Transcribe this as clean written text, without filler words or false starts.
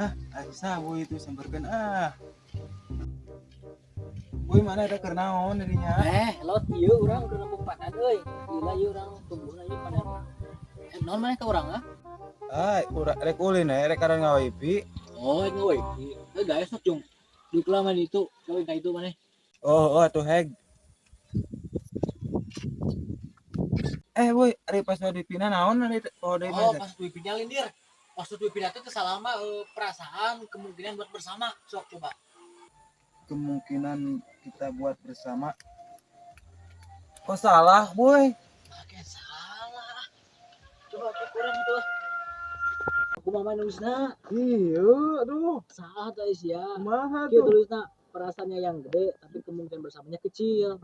Hah, ari saha itu samperkeun ah. Boy mana ada keur naon dirinya? Eh, lot ieu urang keur nembung panan euy. Gila ieu urang tumbuhna ieu panan. Eh, naon maneh ka urang ah? Ah, urang rek ulin we, rek karan ngawipi. Oh, nge-wifi. Eh, guys, sok cung. Duk lama di itu, gawe ka itu maneh. Oh, atuh heg. Eh, boy, ari password wifi-na naon ari kode Oh, pas wifi-nya lindir. Password wifi teh teu salah mah perasaan kemungkinan buat bersama. Sok coba. Kemungkinan kita buat bersama. Kok salah, boy? Oke, salah. Coba ke kurang itu lah. Aku mama nulisna Iya, aduh. Salah tuh ya. Kumaha Kieu tulisna perasaannya yang gede tapi kemungkinan bersamanya kecil.